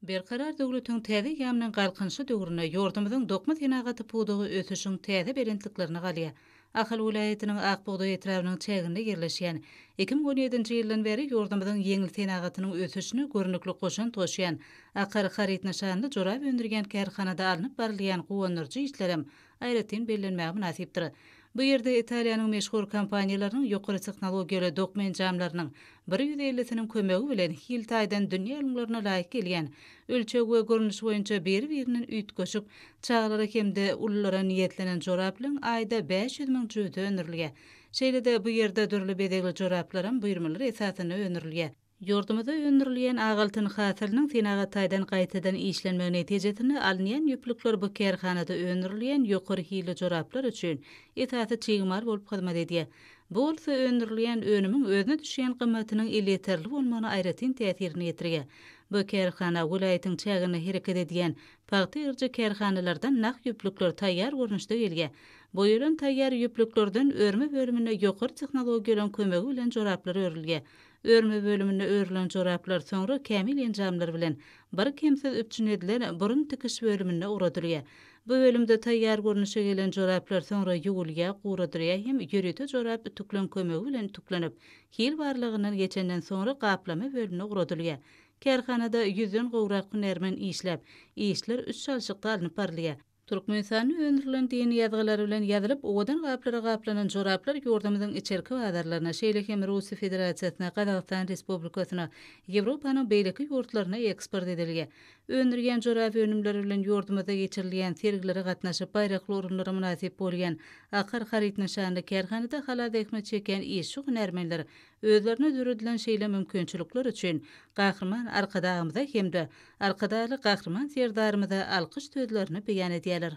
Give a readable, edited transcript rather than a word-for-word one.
Berkarar döwletiň täze eýýamynyň Galkynyşy döwründe ýurdumyzyň dokma senagaty pudagy ösüşiň täze belentliklerine galýar. Ahal welaýatynyň Ak bugdaý etrabynyň çäginde ýerleşýän, 2017-nji ýyldan bäri ýurdumyzyň ýeňil senagatynyň ösüşine görnükli goşant goşýan Akar haryt nyşanly jorap öndürýän kärhanada alnyp barylýan guwandyryjy işlerem aýratyn bellenmäge mynasypdyr. Bu ýerde Italiýanyň meşhur kompaniýalarynyň ýokary tehnologiýaly dokma enjamlarynyň bir ýüz ellisiniň kömegi bilen hil taýdan dünýä ülňülerine laýyk gelýän, ölçeg we görnüşi boýunça biri-birinden üýtgeşik, çagalara hem-de ululara niýetlenen joraplaryň aýda 500 müň jübüti öndürilýär. Şeýle-de bu ýerde dürli bezegli joraplaram buýurmalar esasynda öndürilýär. Ýurdumyzda öndürilýän ak altyn hasylynyň senagat taýdan gaýtadan işlenmegi netijesinde alynýan ýüplükler bu kärhanada öndürilýän ýokary hilli joraplar üçin esasy çig mal bolup hyzmat edýär. Bu bolsa öndürilýän önümiň özüne düşýän gymmatynyň elýeterli bolmagyna aýratyn täsirini ýetirýär. Bu kärhana welaýatyň çäginde hereket edýän pagta ýygyjy kärhanalardan nah ýüplükler taýýar görnüşde gelýär. Boýalan taýýar ýüplüklerden örme bölüminde ýokary tehnologiýalaryň kömegi bilen joraplar örülýär. Örme bölüminde örülen joraplar soňra kämil enjamlar bilen birkemsiz üpjün edilen burun tikiş bölümine ugradylýar. Bu bölümde taýýar görnüşe gelen joraplar soňra ýuwulýar, guradylýar hem ýörite jorap ütükleň kömegi bilen ütüklenip, hil barlagyndan geçenden soňra gaplama bölümine ugradylýar. Kärhanada ýüzden gowrak hünärmen işläp, işler üç çalşykda alnyp barylýar. Türkmenistanda öndürilen diýen ýazgylar bilen ýazylyp, owadan gaplara gaplanan joraplar ýurdumyzyň içerki bazarlaryna, şeýle hem Russiýa Federasiýasyna, Gazagystan Respublikasyna, Ýewropanyň beýleki ýurtlaryna eksport edilýär. Öndürýän jorap önümleri bilen ýurdumyzda geçirilýän sergilere gatnaşyp, baýrakly orunlara mynasyp bolýan Akar haryt nyşanly kärhanada halal zähmet çekýän işçi-hünärmenler özlerine döredilen şeýle mümkinçilikler üçin Gahryman Arkadagymyza hem-de Arkadagly Gahryman Serdarymyza alkyş sözlerini beýan edýärler.